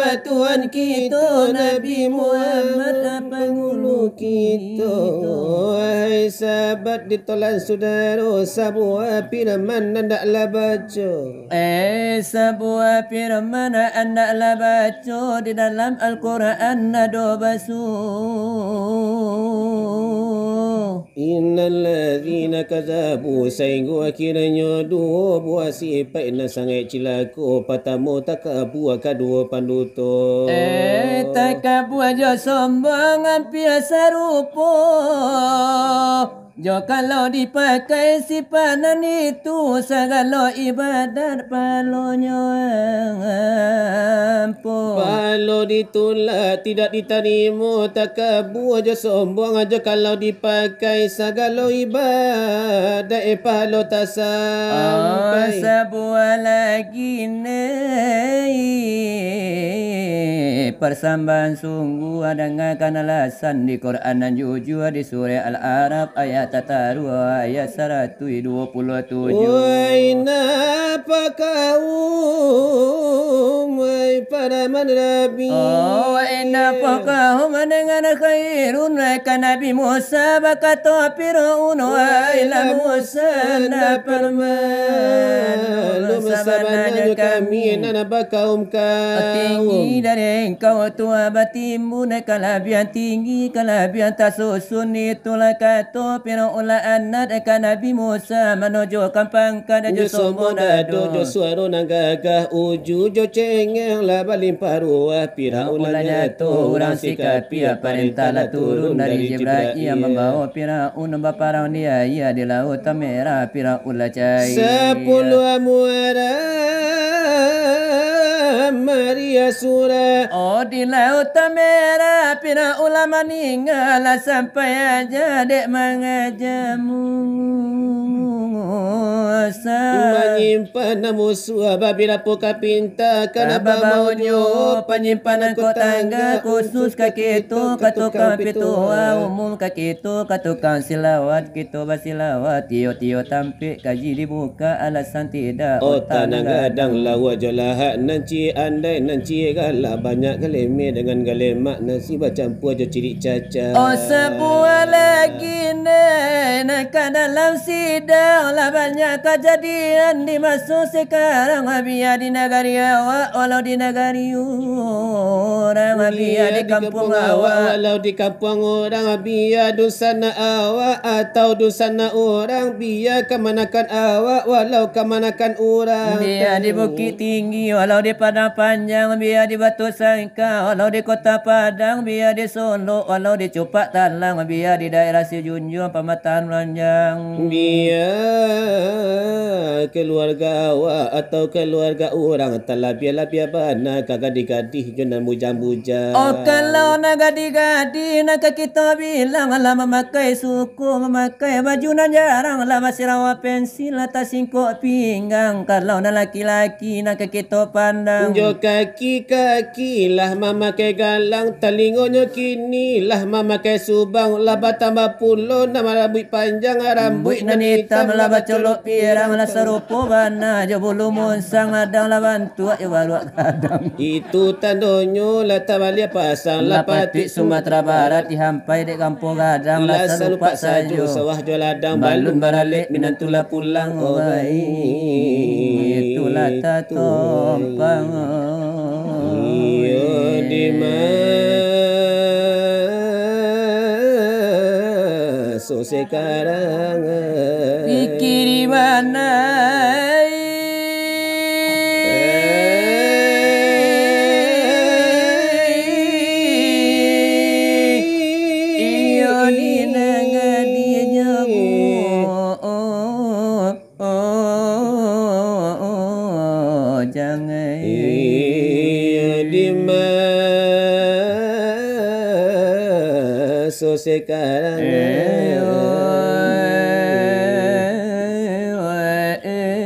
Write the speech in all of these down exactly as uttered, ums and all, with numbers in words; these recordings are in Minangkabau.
Tuhan kito Nabi Muhammad, pangulu kito. Wahai sahabat, ditolan sudaro, sabuah firman andaklah baco. Eh, sabuah firman andaklah baco, di dalam Al-Quran ado baso. Innal ladzina kadzabu, sainggo akhirnyo duo buah sipaik nan sangaik cilako. Partamo, takabua, kaduo, panduto. Eh, takabua jo sombong ampia sarupo. Jo kalau dipakai sipaik nan itu, sagalo ibadat pahalonyo ampo. Pahalo ditulak, tidak ditarimo, takabua jo sombong, jo kalau dipakai sagalo ibadat, eh, pahalo tak sampai. Oh, sabuah lagi nai, parsambahan sungguah, dangakan alasan di Quran nan jujua, di Surah Al-Araf ayat tataruah, ayat saratuih duo puluah tujuh. Wahai napa kaum, wahai paraman Nabi. Oh, wahai napa kaum, dengan khairun ka Nabi Musa, bakato Firaun, wahai lah Musa, ndak parmaklum, sabananyo kami nan bakaum kaum. Tinggi dari engkau tu batimbun kalabiahan tinggi, kalabiahan tasusun, itulah kato Firaun laknat ka Nabi Musa, manunjukkan pangkat jo sombong dado, jo suaro nan gagah, uju jo cengeng lah balimpah ruah. Firaun lah nyato urang sikapiah, parentah lah turun dari Jibrail, mambawo Firaun baparang di aia di Lautan Merah, Firaun lah cayia. Sapuluah muara Maria Sura. Oh, di Lautan Merah, Firaun lah maningga, lah sampai aja dek mangaja Musa. Manyimpan musuh babila pun kapinta, ka babaunyo panyimpanan kok tangga khusus ka kito, ka tukang pituah umum ka kito, ka tukang silawat kito basilawat, tiok-tiok tampek kaji dibuka, alasan tidak otak nan gadang, lauak jo lahak nan ciek andai, nan ciek galak, banyak galemeh dengan galemak, nasi bacampua jo cirik cacak. Oh, sabuah lagi nai, nan ka dalam sidang, lah banyak kajadian di maso sekarang, bia di nagari awak, walau di nagari urang, bia di kampuang awak, walau di kampuang urang, bia dunsanak awak atau dunsanak urang, bia kamanakan awak, walau kamanakan urang. Bia di Bukik Tinggi, walau di Padang Panjang, bia di Batu Sangka, walau di Kota Padang, bia di Solok, walau di Cupak Talang, bia di daerah Sijunjuang, Pamatahan Ranjang. Bia keluarga awak atau keluarga urang, talabiah-labiah bana ka gadih-gadih jo nan bujang-bujang. Oh, kalau nan gadih-gadih, nan ka kito bilang, lah mamakai suku, mamakai baju nan jarang, lah basirawa pensil, lah tasingkok pinggang. Kalau nan laki-laki, nan ka kito pandang, jo kaki-kaki lah mamakai galang, talingonyo kini lah mamakai subang, lah batambah pulo nan barambuik panjang, rambuik nan itam lah bacolok pirang, lah sarupo bana jo bulu musang, adang lah bantuak jo baruak gadang. Itu tandonyo lah tabaliak pasang, lah patuik Sumatera Barat, dihampai dek Kampuang Gadang, lah salupak sajo sawah jo ladang, balun baralek minantu lah pulang, oh, baik. Itulah tatompang. Iyo, di maso sekarang. Pikiri bana. Iyo, di nagari nyo. Oh, oh, oh, oh, jangan. Iyo, di maso sekarang. Eh, oh, eh, oh, eh, eh, eh, eh.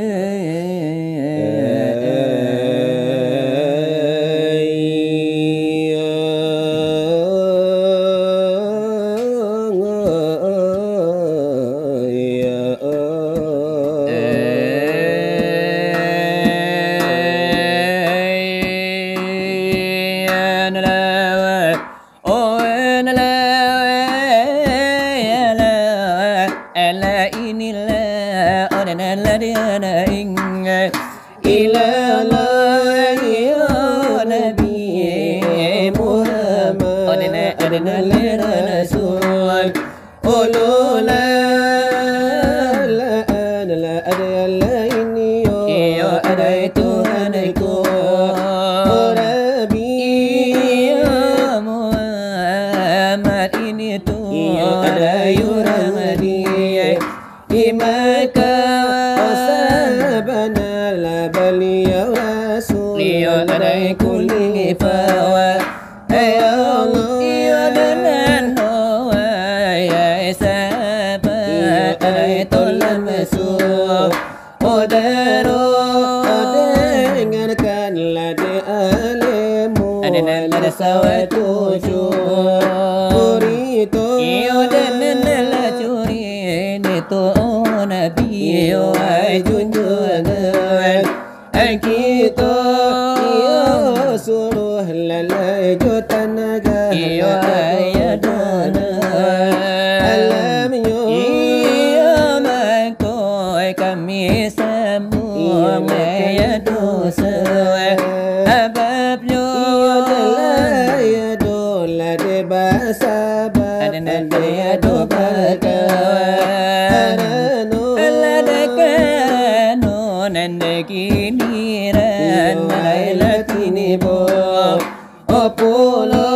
Nala, oh, nala, ala, ala inilah, oh, nala, nala, ingat. Ilallah, ya Nabi Muhammad, oh, nala, nala, nala, Rasul. Olola, la, la, ada yang lain, iyo, ada Tuhan ku. Oh, Rabbi, iyo, Muhammad ini tu, iyo, ada Rahmadi. Di Makkah, oh, sabana lah baliau Rasul. Iyo, ada kuling ifawa. Hai Allah, iyo, dengan doa, ya sabar, iyo, ada tolak masuk. Odaro, odengarkanlah dek alemu. Ada nan ada sawah tujuh. Kurito. Iyo, dan nan lah curi, ni tu, oh, Nabi, iyo, ai junjungan. Kito, iyo, suruh lalai jo tanaga. Iyo, ai adona. Alamnyo. Iyo, mangko kami sambung, iyo, ai dosa. Ababnyo. Iyo, lalai ado lah dek basabab. Ada nan ado bakawa. Karano. Alah dek kano nan dek giliran, iyo, malailah tinibo. Oh, pulo,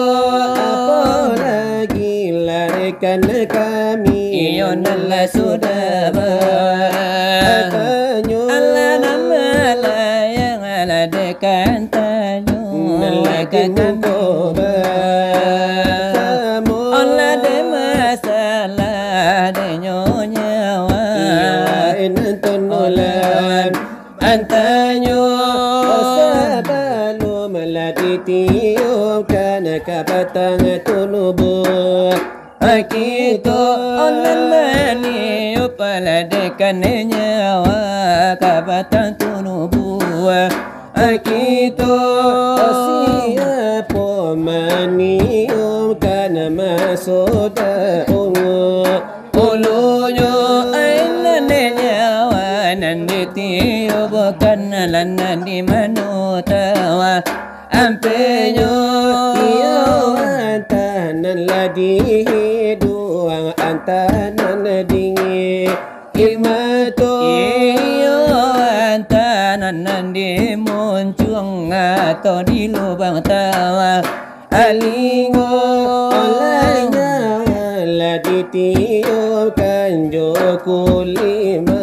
apo lagi lah rekan kami. Iyo, nan lah sudah ba-, katanyo. Alah nan malayang, alah dek katanyo. Nan lah dimuko basamo. Alah dek masalah, dek nyo nyawa. Iyo, nan tonolan. Antanyo, sabalum lah ditiupkan ka batang tunubuah. Kito nan maniup lah dekan nyawa ka batang tunubuah. Kito siapo maniupkan maso daungan. Ulunyo ai nan dek nyawa nan ditiup, bukan lah nan di mano tawa. Ampenyo iyo antah nan lah di hiduang, antah nan dingin. Imato iyo antah nan, nan di muncuang atau di lubang tawa. Alingo, alah nyawa lah ditiupkan jo kulima.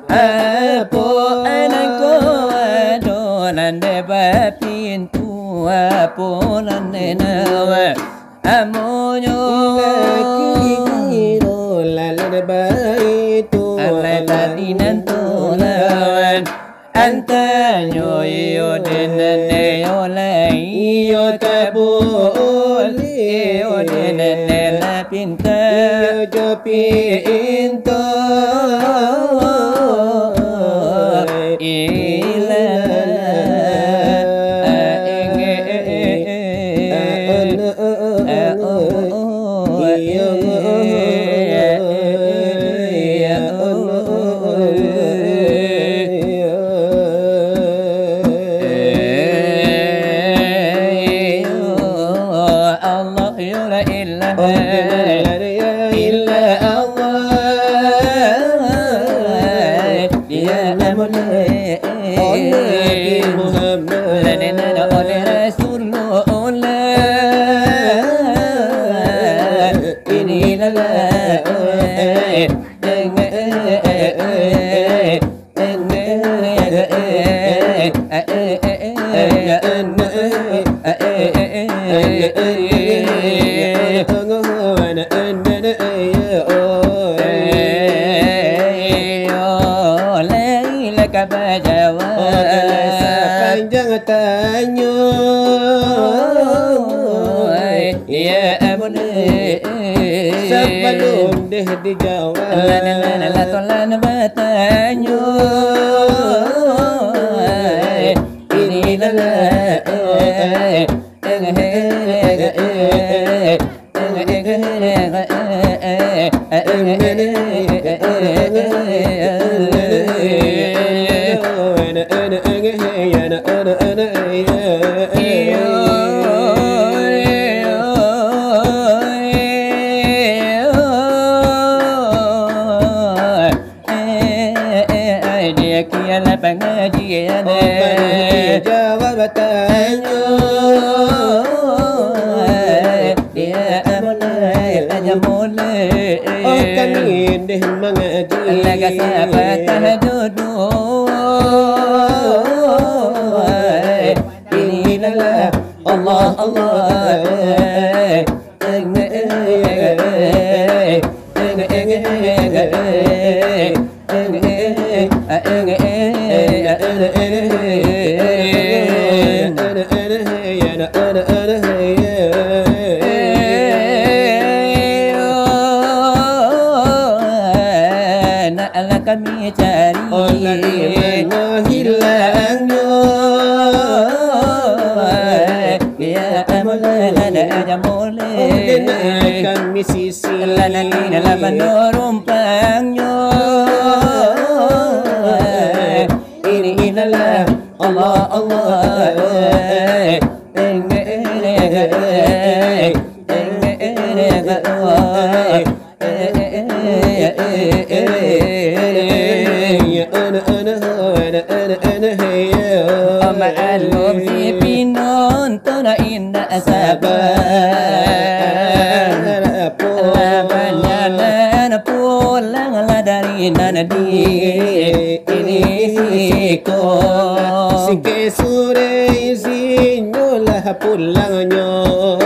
Apo ai nan ko ado nan dek bapintu, apo nan dek nawa. Amonyo kiro lalan baitu, alai tadi nan tu lawan. Antanyo iyo dek nan iyo lai iyo tabuliah, iyo dek nan lah pinta, iyo jo pinto. Ilah. Allah, ya la ilaha illa Allah. Ya Muhammad, Rasulullah. Inilah Sapanjang tanyo. Ya Abun, eh, eh, eh. Sabalun deh dijawab. Lah, lah, lah, lah, tolan batanyo. Inilah, eh, eh, eh. Eh, eh, eh, eh, dia kialah pangajian, eh. Jawab tanyo. Dia mulai, aja mulai. Oh, kami deh mangaji. Laga sapa tahajud. Inilah Allah, Allah. Naklah kami cari. Oh, di mano hilangnyo? Ya, mulai, ada aja mulai. Oh, di nak kami sisi. Lah nanti dalam mano rumpangnyo. Inilah Allah, Allah. Maklum si pinonton indak sabar. Lah banyak nan pulang lah dari nan di ini siko. Sike sure isinyo lah pulangnyo.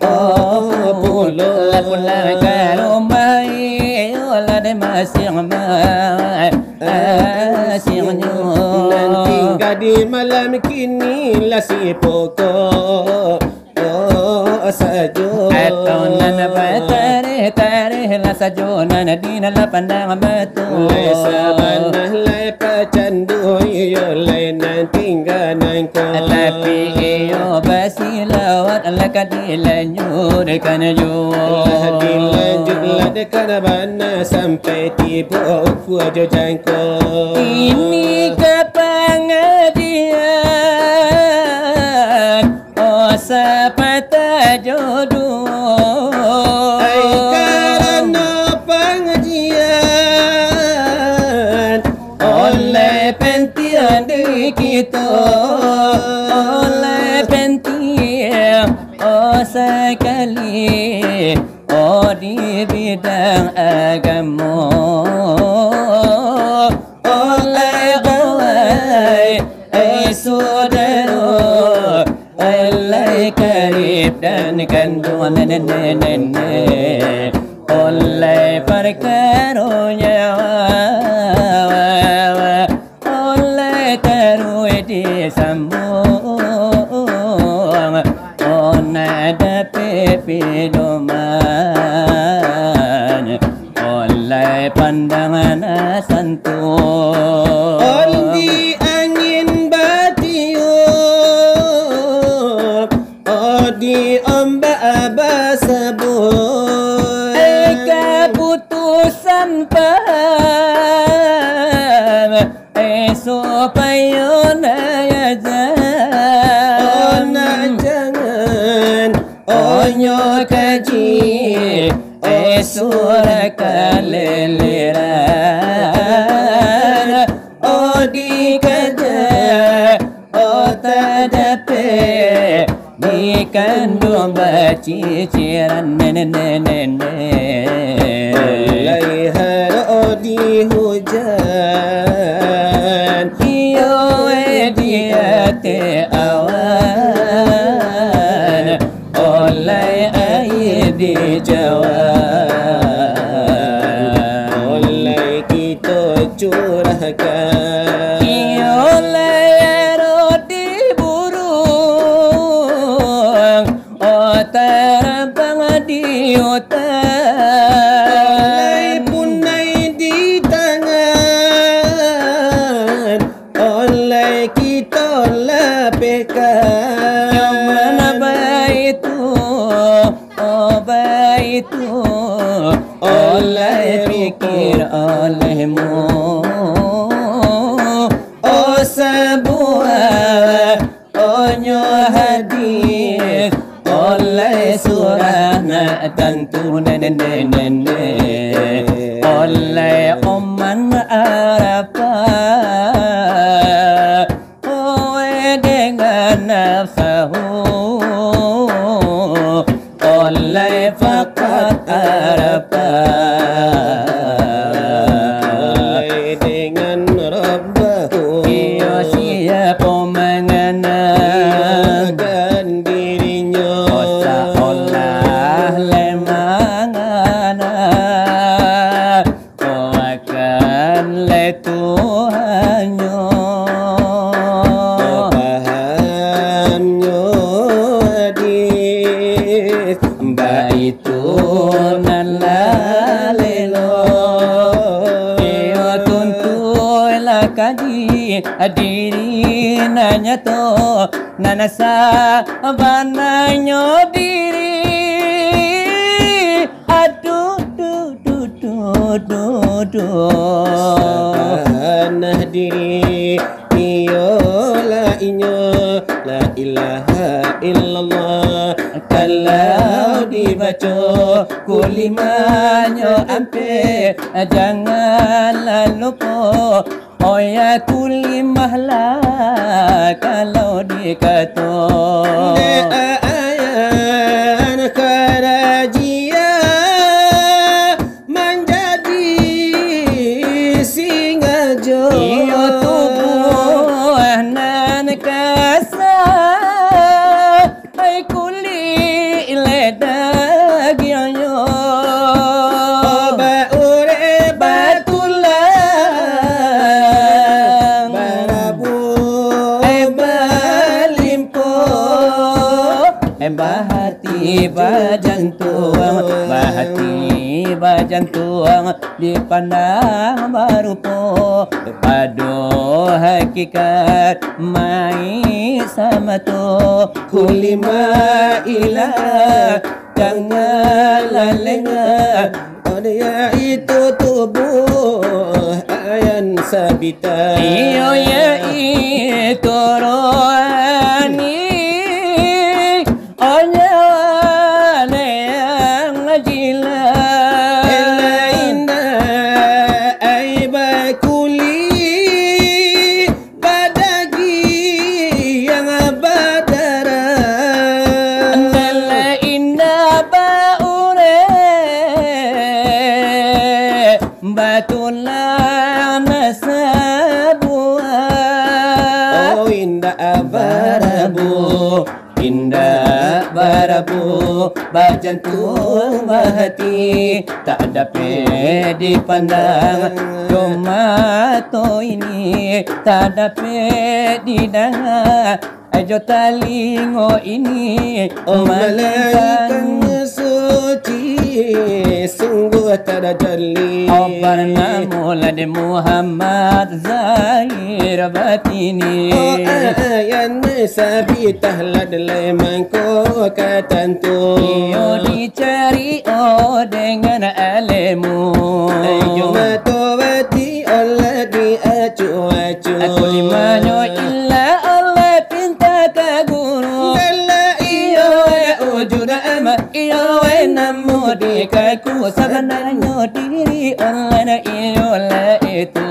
Oh, pulo lah pulang ka rumah, iyo lah dek masing-masingnyo. Nan tingga di malam kini lah si pokok, oh, sajo. Atau nan batareh-tareh lah sajo, nan di nan lah pandang batua. Lai sabanah lai pacandu, iyo lai nan tingga nangko. Tapi iyo basilawat lah ka dilanjutkan juo. Lah dilanjutkan bana sampai tibo ukua jo jangko. Ini ka pangajian, oh, sapatah jo duo. Ai karano pangajian, oleh pentiang di kito, oleh pentiang, oh, sakali, oh, di bidang agamo. Oleh awai, ai sudaro, oleh karib dan kanduang nenek-nenek, oleh parkaro nyawa, oleh taruih disambuang, oh, nak dapek pidoman, oleh pandangan santuang. Di angin batiup, oh, di ombak basabuik. Ai kaputusan paham, eh, supayo nak jan. Oh, nak jangan, oh, nyo kaji, eh, surah kaleleran. Oh, dikaja, oh, tadapek, dikanduang baciciran, nenek-nenek. Lai haro di hujan, iyo, eh, di ateh awan. Oleh aia dijawan, oleh kito curahkan. Iyo, oleh aro di buruang, oh, tarabang di utan. Oleh punai di tangan, oleh kito lapehkan. Nyaman Oleh pikir olehmu, oh sabuah, oh nyo hadis, oleh surah nak tantu nenek-nenek, oleh oman Arafah. Oe dengan nafsahu, oleh fakat Arafah. Oleh dengan Rabbahu, iyo siapo mangana, iyo akan dirinyo, osa olah le mangana. Akan le Tuhannyo. Pahamnyo hadis, baitu nan lah lelo. Iyo tuntuilah kaji diri nan nyato, nan sabananyo diri. Aduh, duh, duh, duh, duh, duh. Sabanah diri, iyolah inyo, la ilaha illallah. Kalau dibaco, kulimahnyo ampek, janganlah lupo. Oya kulimahlah kalau dikato. Dek ayan karajia manjadi singajo. Iyo tubuah nan kasa. Ai kulik le dagiangnyo. Oba urek batulang. Barabu. Ai balimpo. Ai bahati bajantuang. Bahati bajantuang. Dipandang barupo, pado hakikat maik samato. Kulima ilah janganlah lengah, yaitu tubuh ayan sabita. Iyo, yaitu rohani. Onyo ale yang jilah. Ela indak ai bakulik, badagiang badarah. Ela indak baurek, batulang sabuah. Oh, indak barabu. Indak barabu, bajantuang bahati, tak dapek dipandang jo mato ini, tak dapek didanga jo talingo ini. Oh, malaikatnyo suci, sungguah tajali. Oh, banamo lah dek Muhammad Zahir Batini. Oh, ayan sabitah lah dek lai mangko ka tantu. Iyo dicari, oh, dengan alemu. Ayo mato bati, oh, lah diacu-acu. Aku limanyo ilah, oh, lah pinta ka guru. Dala iyo, eh, ujud amat. Iyo, eh, namo di kaku, sabananyo diri online, iyo lah itu.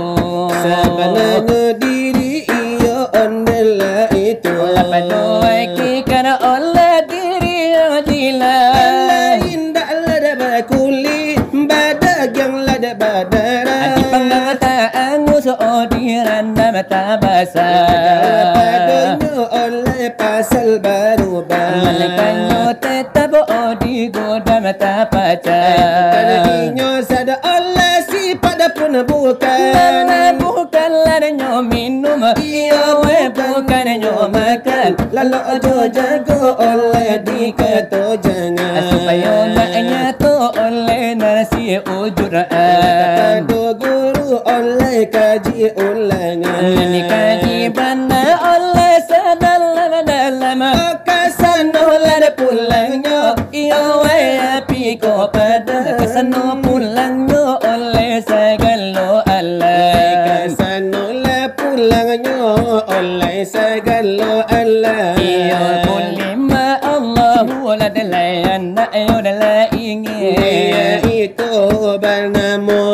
Sabananyo diri iyo online lah itu. Lah pado hakikat online diri iyo jilah. Alah indak lah dak bakulik, badagiang lah dak badarah. Ati panggang tak angus, oh, dirandam tak basah. Padonyo online pasal barubah. Malaikanyo tetap, oh, di godam tapacah. Bukan inyo sadonyo, Allah sipat pun bukan. Bukanlah nyo minum, iyo, eh, bukannyo makan. Lalok jo jago oleh dikato jangan. Supayo nak nyato oleh nasi ujuran. Kata guru oleh kaji ulangan. Nan dikaji bana oleh sadalam-dalam. Ka sano lah pulangnyo, iyo wai api ko padam. Ka sano pulangnyo oleh sagalo alam. Ka sano lah pulangnyo oleh sagalo alam. Iyo, kulima Allah, bulan dalayan nak yo dalam ingin. Iyo, itu barnamo.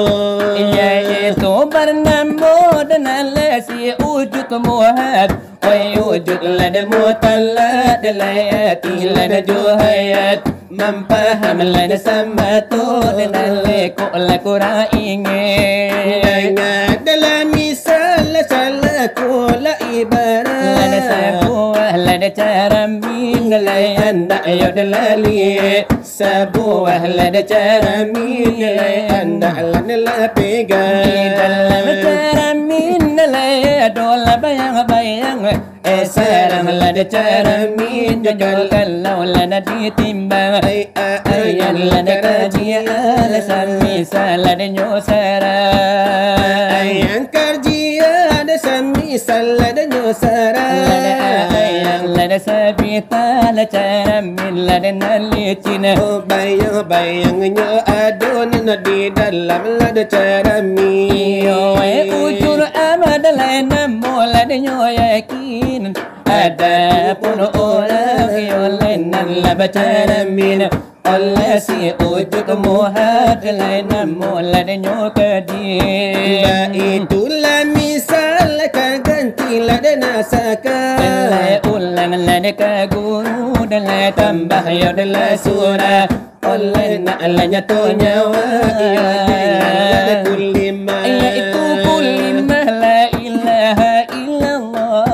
Iyo, itu barnamo dan alasi wujud muhat. Oi, wujud lah demo talak, dalai ati lah jo hayat. Mampaham lah samato, dan alai kok lah kurang ingin. Danga dalam misal, salah ko lah ibarat. Lah sabuah lah caramin, lai andak yo dalali. Sabuah lah caramin, lai andak lah pegang. Di dalam caramin, lai ado lah bayang-bayang. Eh, sarang lah caramin, jujur kalau lah nak ditimbang. Ai, a, ai, yang lah nak kaji, alah sami salah nyo sarang. Ai, yang kaji, alah sami salah nyo sarang. Lah nak, ai, yang lah nak sabita, lah caramin, lah nak licin. Oh, bayang-bayangnyo ado nan di dalam lah caramin. Iyo, eh, ujur amat lah namo lah nyo yakin. Adapun urang iyo lai nan lah bacaramin, oleh si wujud muhat lai namo lah nyo kadim. Baitulah misal ka ganti lah den asakan. Lai ulang lah den ka guru, dan lai tambah yo dan lai surah. Oleh nak lah nyato nyawa, iyo, iyo, iyo. Kulima. Yaitu kulima la ilaha illallah.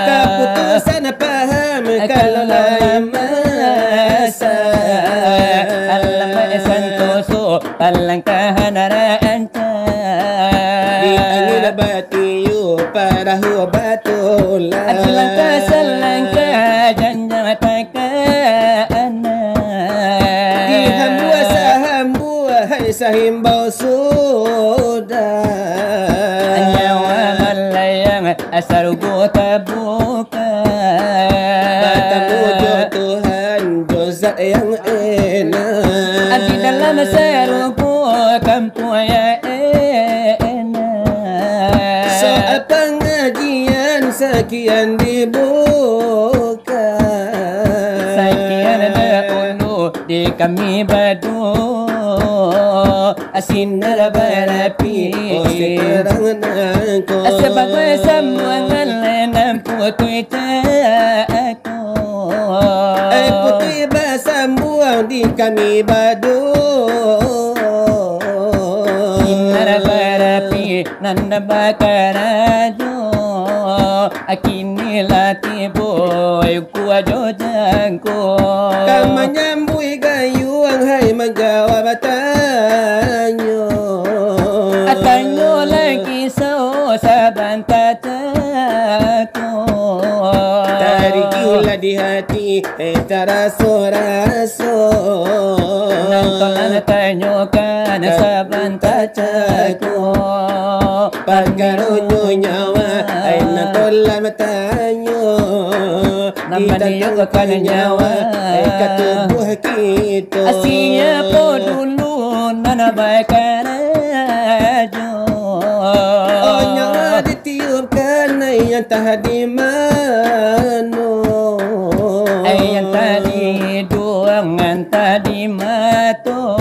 Kaputusan paham kalau lai masak. Alamak santoso, alangkah narancak. Di angin batiup, parahu batolak. Salangkah-salangkah, janjang takana. Dihambua sahambua, hai sahimbau sudah. Nyawa malayang, sarugo tabuka. Batamu jo Tuhan, jo zat yang enak. Di dalam sarugo, kampuang yang enak. Soal pangajian sakian dibuka. Sakian dahulu di kami baduo. Sinar barapi. Oh, sinar nangko. Sabagai sambuangan nan putuih cako. Eh, putuih basambuang di kami baduo. Sinar barapi nan bakarajo, kini lah tibo ukua jo jangko. Ka manyambuik gayuang, hai manjawab tanyo. Tanyo lai kiso sabanta cako. Tarikilah di hati, eh, taraso-raso. Nan tolah tanyokan sabanta cako. Pakaronyo nyawa, ai nan tolah tanyo. Nan ditanyokan nyawa, ai ka tubuah kito. Siapo dulu nan bakarajo? Oh, nyawa ditiupkan, ai antah di mano. Ai antah di iduang, antah di mato.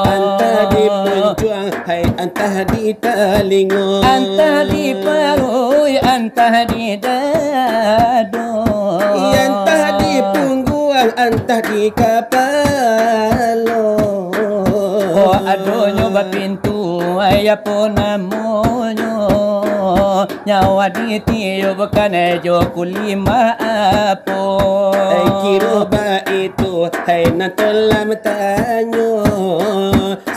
Antah di puncuang, hai antah di talingo. Antah di paruik, antah di dado. Antah di pungguang, antah di kapalo. Oh, adonyo bapintu, ai apo namonyo? Nyawa ditiupkan jo kulima apo? Ai kiro baitu, hai nan tolah tanyo.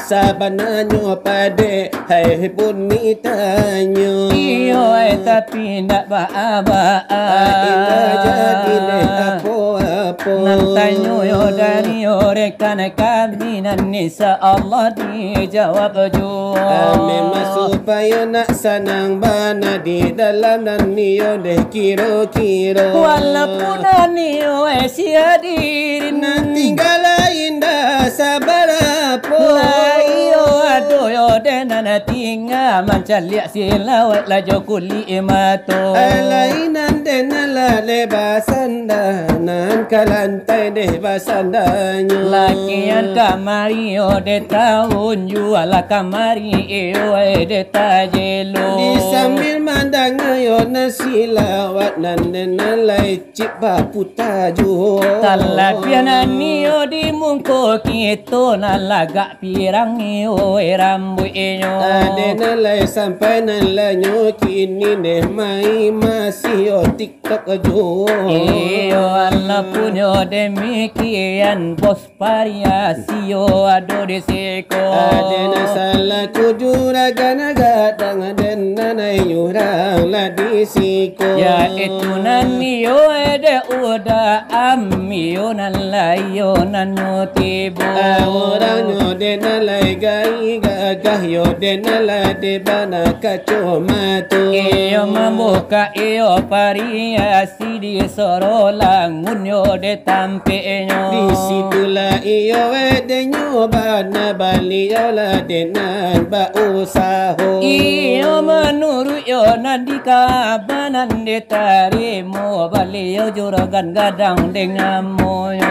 Sabananyo padek, hai buni tanyo. Iyo, ai tapi ndak baa-baa. Ai indak jadi dek apo-apo. Nan tanyo yo dari yo rekan kami nan insya Allah dijawab juo. Memang supayo nak sanang bana di dalam nan iyo deh kiro-kiro. Walaupun nan iyo eh si hadirin. Nan tingga lah indak sabarapo. Lah iyo ado yo deh nan tingga mancaliak silawat lah jo kulik mato. Alai nan deh nan lah deh basanda, nan ka lantai deh basandanyo. Lakian kamari yo deh taun, jualah kamari iyo eh deh tajelo. Di sambil mandanga yo nan silawat nan deh nan lai cik baputa juo. Talabiah nan iyo di mungko kito nan lagak pirang iyo eh rambuiknyo. Ade nan lai sampai nan lanyo kini deh main masih yo TikTok juo. Iyo, walaupun yo demikian, bos variasi yo ado di siko. Ade nan salaku juragan gadang, den nan ai urang lah di siko. Yaitu nan iyo ede uda ami yo nan lai yo nan nyo tibo. Urangnyo den nan lai gai gagah yo den nan lai di bana kacomato. Iyo mambukak iyo variasi di sorolangun yo de tampeknyo. Di situlah iyo edenyo bana baliau lah den nan bausaho. Iyo manuruik yo nan di kabanan ditarimo baliau juragan gadang deng amonyo.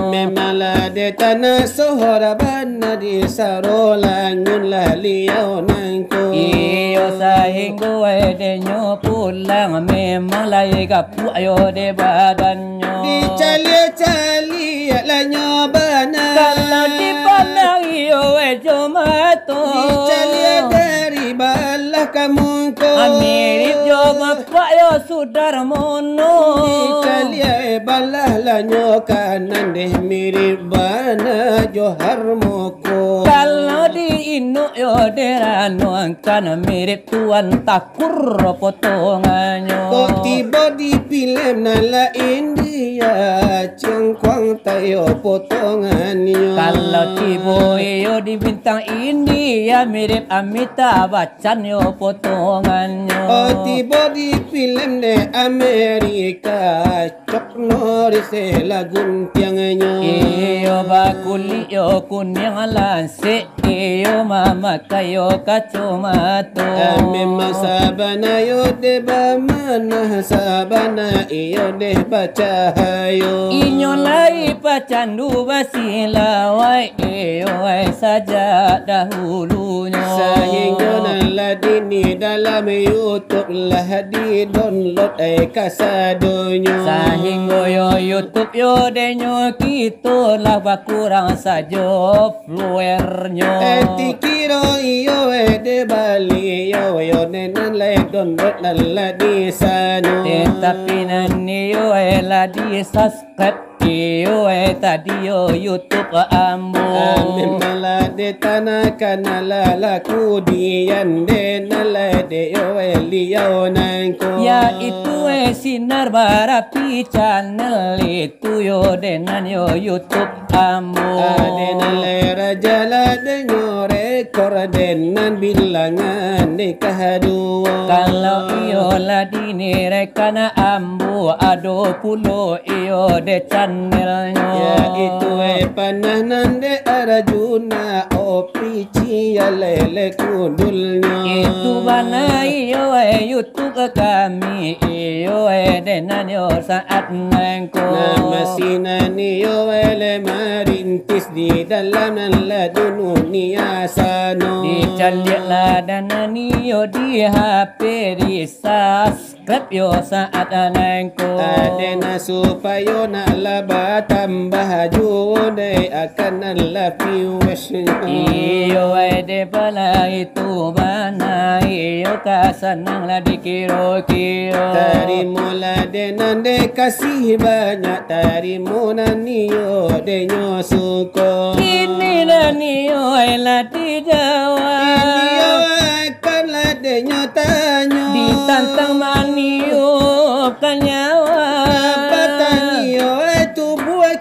Memanglah de tanah sohor bana di sorolangun lah liau nangko. Iyo sahinggo edenyo pulang memang lai gapuak yo de badannyo. Dicaliak-caliak lah nyo bana. Kalau dipandang iyo eh jo mato. Dicaliak dari balah ka mungko. Mirip jo bapak yo Sudarmono. Dicaliak eh balah lah nyo kanan deh mirip bana jo Harmoko. Kalau di inuk yo de ranuangkan mirip Tuan Takur potongannyo. Kok tibo di filem nan lah India, cangkuang tayo potongannyo. Kalau tibo iyo di bintang India, mirip Amitabh Bachchan yo potongannyo. Oh, tibo di filem de Amerika, Chuck Norris lah guntiangnyo. Iyo bakulik yo kuniang lansik, iyo mamakai yo kacomato. Memang sabana yo de bamanah, sabana iyo de bacahayo. Inyo lai pacandu basilawai, iyo ai sajak dahulunyo. Sahinggo nan lah dini dalam YouTube lah di-download ai kasadonyo. Sahinggo yo YouTube yo denyo kito lah bakurang sajo viewer-nyo. Eh, tikiro iyo eh de baliau yo de nan lai download nan lah di sano. Tetapi nan iyo eh lah di-subscribe iyo eh tadi yo YouTube ambo. Memanglah de tanah kana lah laku dian de nan lai de yo eh liau nangko. Yaitu eh sinar barapi channel itu yo de nan yo YouTube ambo. Ade nan lai raja lah denyo rekor de nan bilangan nikah duo. Kalau iyo lah dinirekan ambo ado pulo iyo de channelnyo. Yaitu eh panah nan de Arjuna Official lele kudulnyo. Itu bana iyo eh YouTube kami iyo eh de nan yo saat nangko. Nan masih nan iyo eh le marintis di dalam nan lah dunia sano. Dicaliak lah dan nan iyo di H P di-subscribe yo saat nangko. Ade nan supayo nak lah batambah juo de akan nan lah viewersnyo. Iyo eh de bala itu bana iyo ka sanang lah dikiro-kiro. Tarimolah de nan de kasih banyak, tarimo nan iyo denyo suko. Kini nan iyo eh lah dijawab. Kini yo akan lah denyo tanyo. Ditantang maniupkan nyawa. Apa tanyo eh tubuah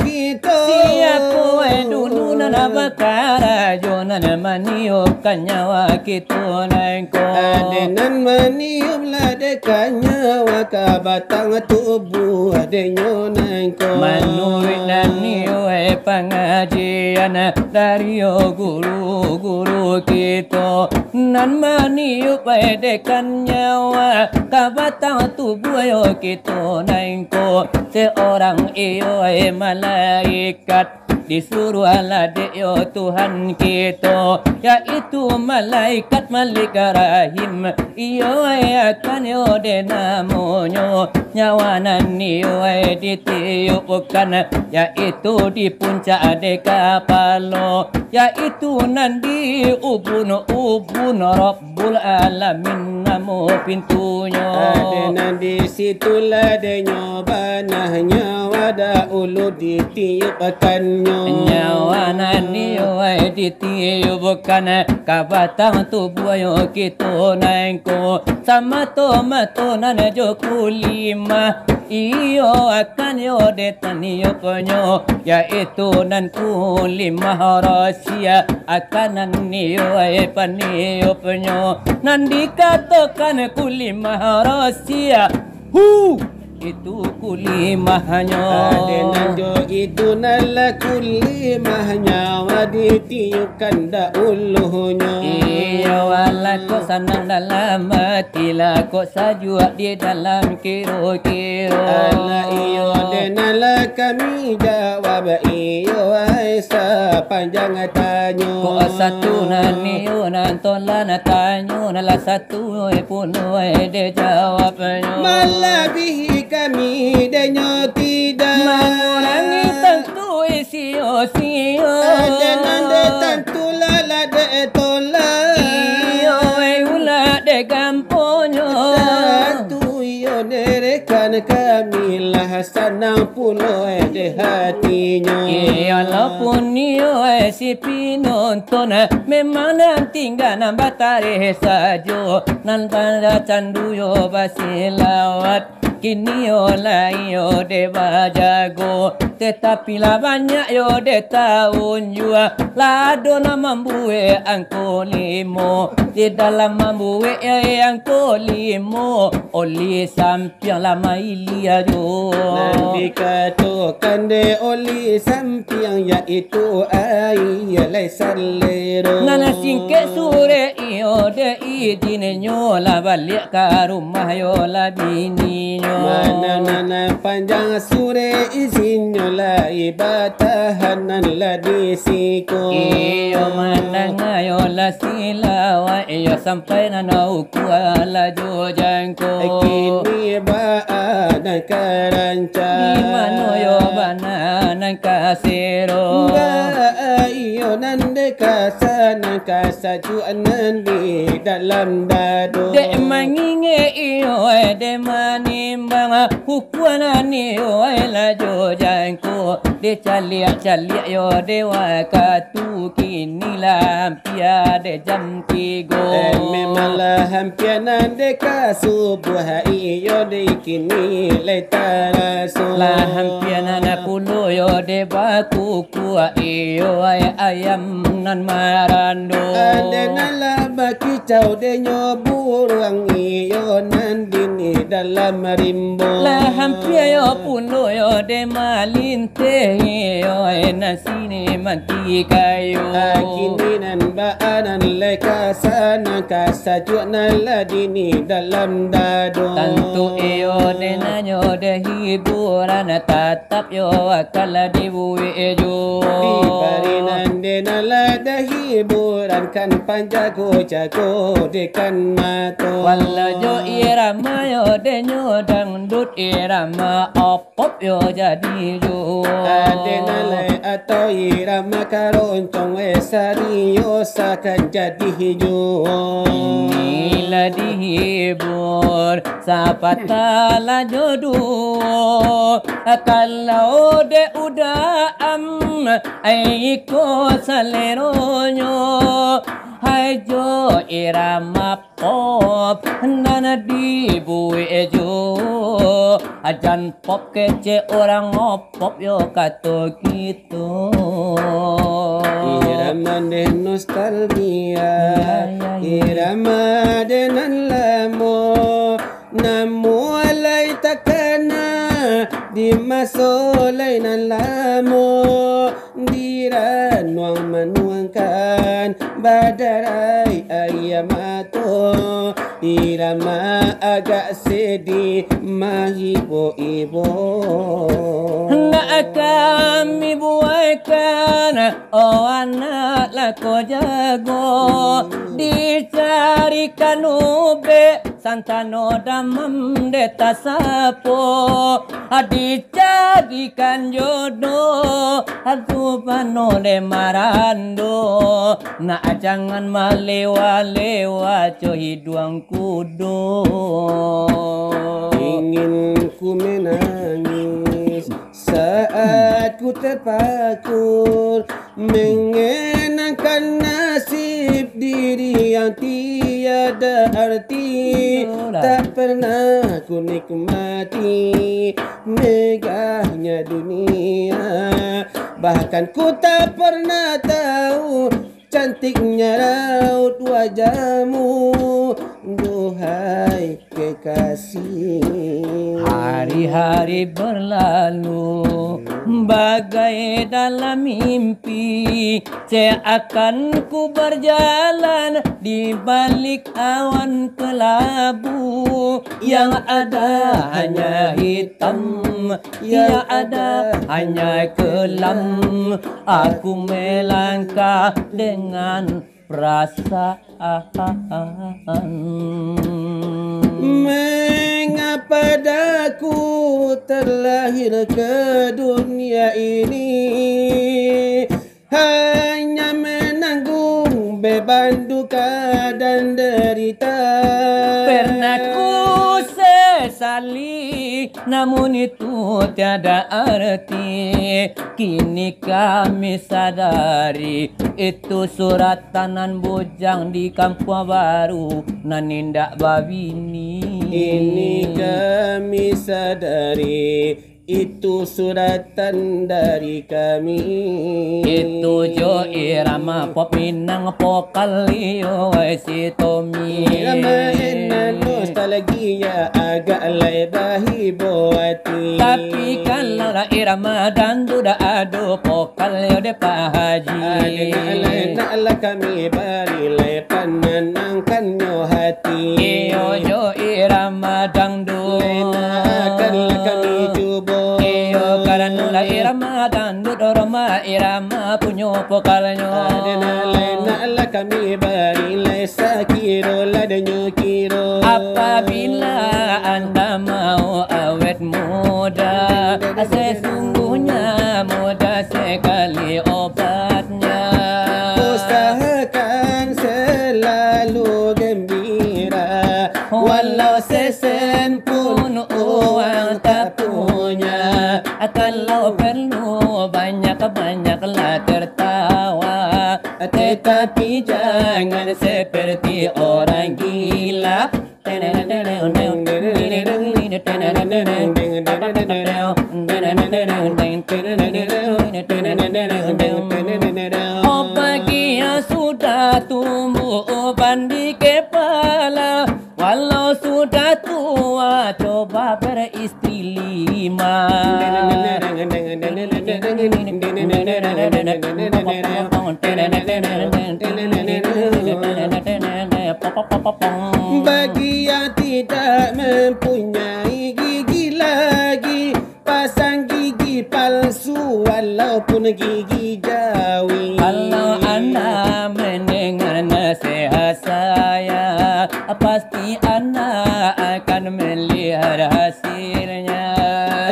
Niupkan nyawa kito nan ko. Dek nan maniup lah dek ka nyawa ka batang tubuah denyo nan ko. Manuruik nan niuai pangajian dari guru-guru kito, nan maniup ai dek ka nyawa ka batang tubuah yo kito nan ko. Seorang iyo ai malaikat disuruahlah dek yo Tuhan kito, yaitu malaikat Malik Rahim. Iyo ai akan yo dek namonyo, nyawa nan iyo ai ditiupkan, yaitu di puncak dek kapalo, yaitu nan di ubun-ubun Rabbul Alamin namo pintunyo. Dek nan di situlah denyo banah nyawa dahulu ditiupkannyo. Nyawa nan iyo ai ditiupkan ka batang tubuah yo kito nan ko, samato-mato nan jo kulimah, iyo akan yo dek taniupnyo, yaitu nan kulimah rosia, akan nan iyo ai paniupnyo, nan dikatokan kulimah rosia. Hu! Itu kulimahnyo. Dek nan jo itu nan lah kulimah nyawa ditiupkan dahulunyo. Iyo, alah kok sanang dalam ati, lah kok sajuak di dalam kiro-kiro. Alah iyo, dek nan lah kami jawab, iyo ai sapanjang tanyo. Kok satu nan iyo nan tolan tanyo, nan lah satu ai puno ai dek jawabnyo. Malabihi kami denyo tidak. Mangurangi tantu ai sio-sio. Dek nan dek tantu lah lah dek tolan. Iyo ai ulah dek gamponyo. Tantu iyo dek rekan kami lah sanang pulo dek hatinyo. Iyo, walaupun iyo ai si pinonton, memang nan tingga nan batareh sajo, nan pada candu yo basilawat. Kini yo lai yo dek bajago, tetapi lah banyak yo dek taun jua, lah ado nan mambuek angko limo. Di dalam mambuek ai angko limo, oleh sampiang lah mailia jo. Nan dikatokan dek oleh sampiang, yaitu aia lai salero. Nan singkek surek iyo dek izinnyo lah baliak ka rumah yo lah bininyo. Mana-mana panjang surek izinnyo lai batahan nan lah di siko. Iyo mandanga yo lah silawat, iyo sampai nan ukua lah jo jangko. Kini baa nan ka rancak? Di mano yo bana nan ka sero? Baa iyo nan dek ka sanang ka sajuak nan di dalam dado? Dek mangingek iyo dek manimbang, ukua nan iyo lah jo jangko. Dek caliak-caliak yo dek wakatu, kini lah ampia dek jam tigo. Eh, memang lah ampia nan dek ka subuah, iyo dek kini lai taraso. Lah ampia nan pulo yo dek bakukuak, iyo ai ayam nan marando. Dek nan lah bakicau denyo buruang, iyo nan dini dalam rimbo. Lah ampia yo pulo yo dek malinteh, iyo ai nan sini manti kayo. Kini nan baa nan lai ka sanang ka sajuak nan lah dini dalam dado? Tantu iyo dek nan yo dek hiburan, tatap yo akan lah dibuek jo. Dibari nan dek nan lah dek hiburan, kan panjago-jago dek kan mato. Walau jo irama yo denyo dangdut, irama op pop yo jadi jo. Dek nan lai atau irama karoncong, eh, sarius akan jadi jo. Inilah dihibur sapatah lah jo duo. Kalau dek udaam, ai iko saleronyo, hai jo irama pop nan dibuek jo. Jan pop kecek urang pop yo kato kito. Mandeh nostalgia, irama den nan lamo, namuah lai takana, di maso lai nan lamo, diranuang manuangkan, badarai aia mato, irama agak sedih, mahibo-ibo. Nak kami buaikan, oh anak lako jago, dicarikan ubek, santano damam dek tasapo, dicarikan jodoh, atu pano dek marando, nak jangan malewa-lewa co hiduang kudo. Ingin ku menangis saat ku terpakur, mengenangkan nasib diri yang tiada arti. Itulah. Tak pernah ku nikmati megahnya dunia, bahkan ku tak pernah tahu cantiknya raut wajahmu, duhai kekasih. Hari-hari berlalu bagai dalam mimpi, seakan ku berjalan di balik awan kelabu. Yang ada hanya hitam, yang ada hanya kelam. Aku melangkah dengan perasaan. Mengapa daku terlahir ke dunia ini, hanya menanggung beban duka dan derita? Pernah ku sesali, namun itu tiada arti. Kini kami sadari, itu suratan nan bujang di Kampung Baru, nan indak babini. Ini kami sadari, itu suratan dari kami. Itu jo irama pop Minang, vokal Lio, wai si Tommy. Irama enak nostalgia, agak lai bahibo ati. Tapi kalau lah irama dangdut, ado vokal Lio dek Pak Haji. Ado nak lai, nak lah kami bari lai, pananangkannyo hati. Iyo jo irama dangdut. Lai nak akan lah kami cubo. Iyo, karano lah irama dangdut, Rhoma Irama punyo vokalnyo. Ado nak lai, nak lah kami bari lai, sakiro lah denyo kiro. Apabila anda mau awet muda, sesungguhnya mudah sekali obatnya. Usahakan selalu gembira, walau sesen pun uang tak punya. Kalau perlu banyak-banyaklah tertawa, tetapi jangan seperti orang gila. Oh, bagi yang sudah tumbuh uban di kepala, walau sudah tua, coba beristri lima. Bagi yang tidak mempunyai gigi lagi, pasang gigi palsu walaupun gigi jawi. Kalau anda mendengar nasihat saya, pasti anda akan melihat hasilnya.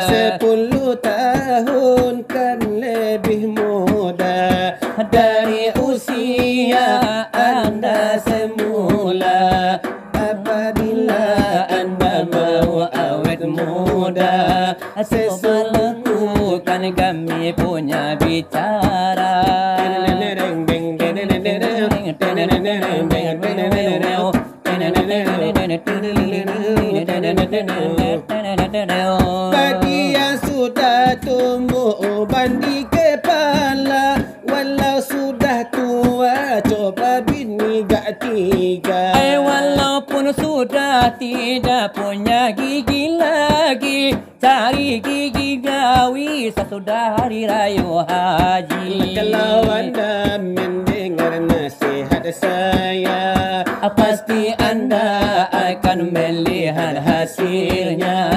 Sepuluh tahun kan lebih muda dari usia anda semula. Apabila anda mau awet muda, sesungguhkan kami punya bicara. Bagi yang sudah tumbuh uban di kepala, walau sudah tua, Ai, walaupun sudah tidak punya gigi lagi, cari gigi gawi sasudah hari rayo haji. Kalau anda mendengar nasihat saya, pasti anda akan melihat hasilnya.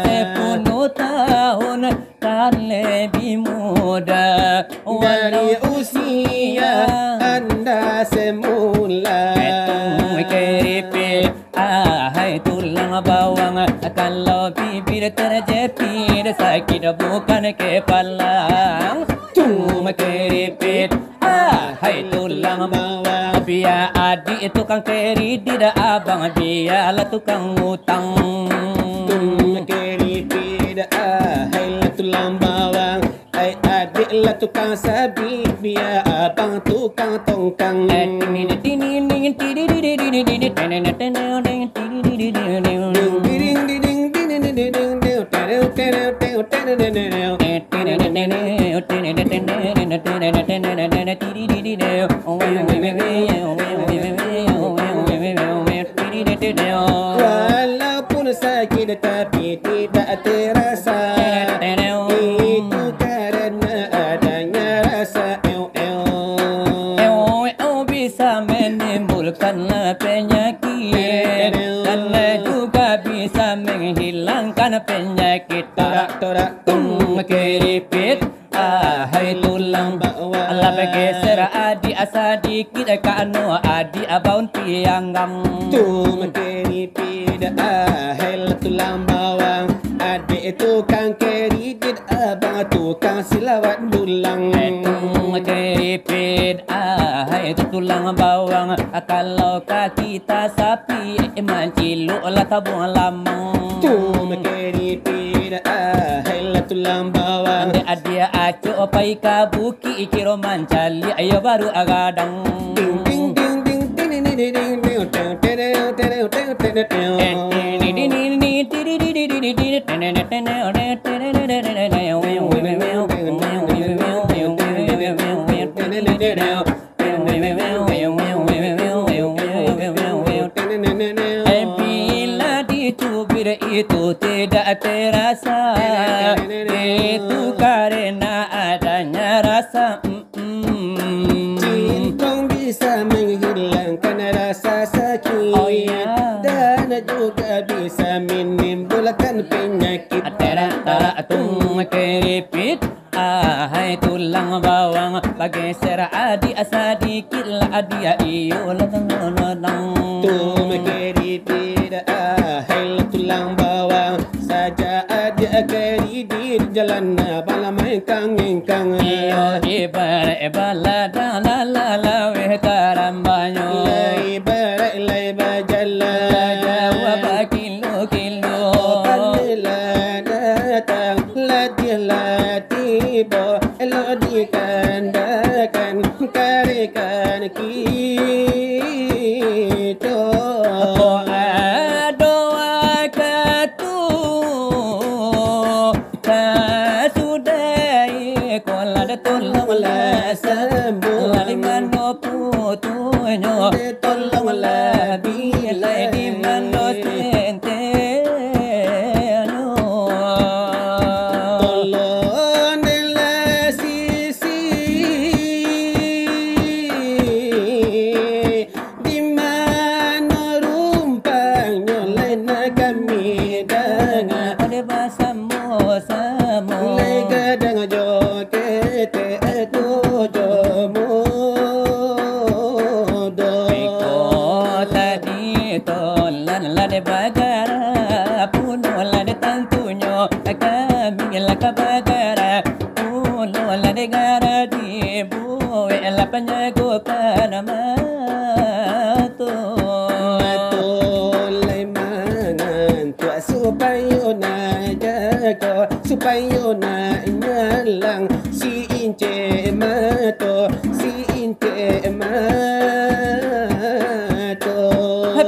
Sepuluh tahun kan lebih muda dari usia anda semula. Tung keripik, ahai tulang bawang, kalau bibir terjepit, sakit bukan kepalang. Tung keripit, ahai tulang bawang, biar adik tukang kredit, abang biarlah tukang utang. Tung keripit, ahai lah tulang bawang, ai adik lah tukang sabik, biar abang tukang tongkang. Walaupun sakit tapi tidak terasa, itu karena adanya rasa eu-eu. Eu-eu bisa menimbulkan penyakit, dan juga bisa menghilangkan penyakit. Torak, torak, tung keripit. Ahai tulang bawang, lah bageser adik sadikit, ka anu adik abang pianggang. Tung keripit, ahai lah tulang bawang, adik tukang kredit, abang tukang silawat bulang. Tung keripit, ahai tu tulang bawang, kalau ka kita sapi, manciluk lah tabuang lamang. Tung keripit, ahai lah tulang bawang, adik-adik acok pai ka bukik, kiro mancaliak iyo baru agadang. Ding, ding, ding, ding, ding, ding, ding, ding, ding, ding, ding, ding, ding, ding, ding. Bila dicubit itu tidak terasa, itu karena adanya rasa, mm, mm. Cintong bisa menghilangkan rasa sakit, oh, ya, dan juga bisa menimbulkan penyakit. Tarak, tarak, tung keripit. Ahai tulang bawang, bageser adik sadikit lah, adik iyo lah tengah ladang. Tung keripit, ahai lah tulang bawang, sajak adik kredit jalan abang lah maengkang-engkang. Iyo, ibarat baladang lah, lah laweh tarambahnyo. Lai ibarat lai bajalan, jauah bakilo-kilo. Balilah datang, latiahlah tibo, elok dikandakan, karekan kito. Ko ado wakatu, sasudah iko lah, tolonglah sambuang. Lah di mano putuhnyo? Tolonglah bilai, di mano sentenyo? Tolong dek lah sisi, di mano rumpangnyo lai nak kami danga? Ode basamo-samo. Lai gadang jo ketek tu jo mudo. Iko tadi tolan lah dek bagara, puno lah dek tantunyo, kami lah ka bagara, puno lah dek gara dibuek lah panyagokan mato. Mato lai mangantuak, supayo nak jago, supayo nak nyalang, si incek mato, si incek mato.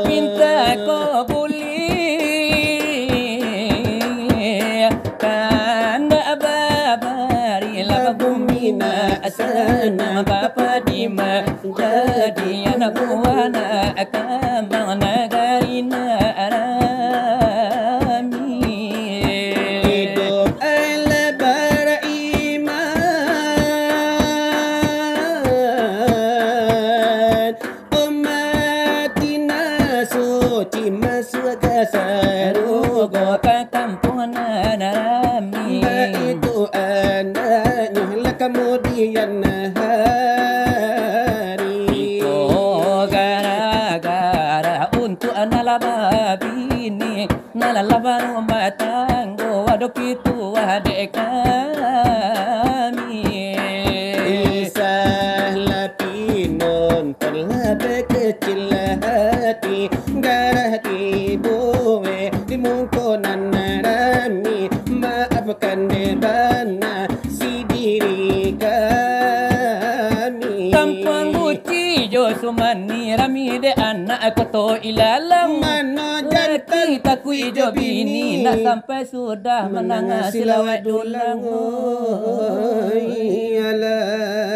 Pinta ko buliah, kandak babari lah bumi Ina asana bapa di manjadi anak buah nak kambang nagari nak rami. Hidup ala bariman, umat ina suci masuk ka sarugo ka kampuang nan rami. Baitu andaknyo lah kamudian hari. Iko gara-gara untuak nan lah babini, nan lah barumah tanggo, waduh pituah dek kami. Isah lah pinonton lah bakecil hati, darah dibuek di muko nan rami. Maafkan dek bana si diri kami. Kampuang Buci jo Sumani, rami dek anak koto ilalang. Mano jantan laki takuik jo bini, nak sampai sudah manangah silawek dulang. Oi, alah.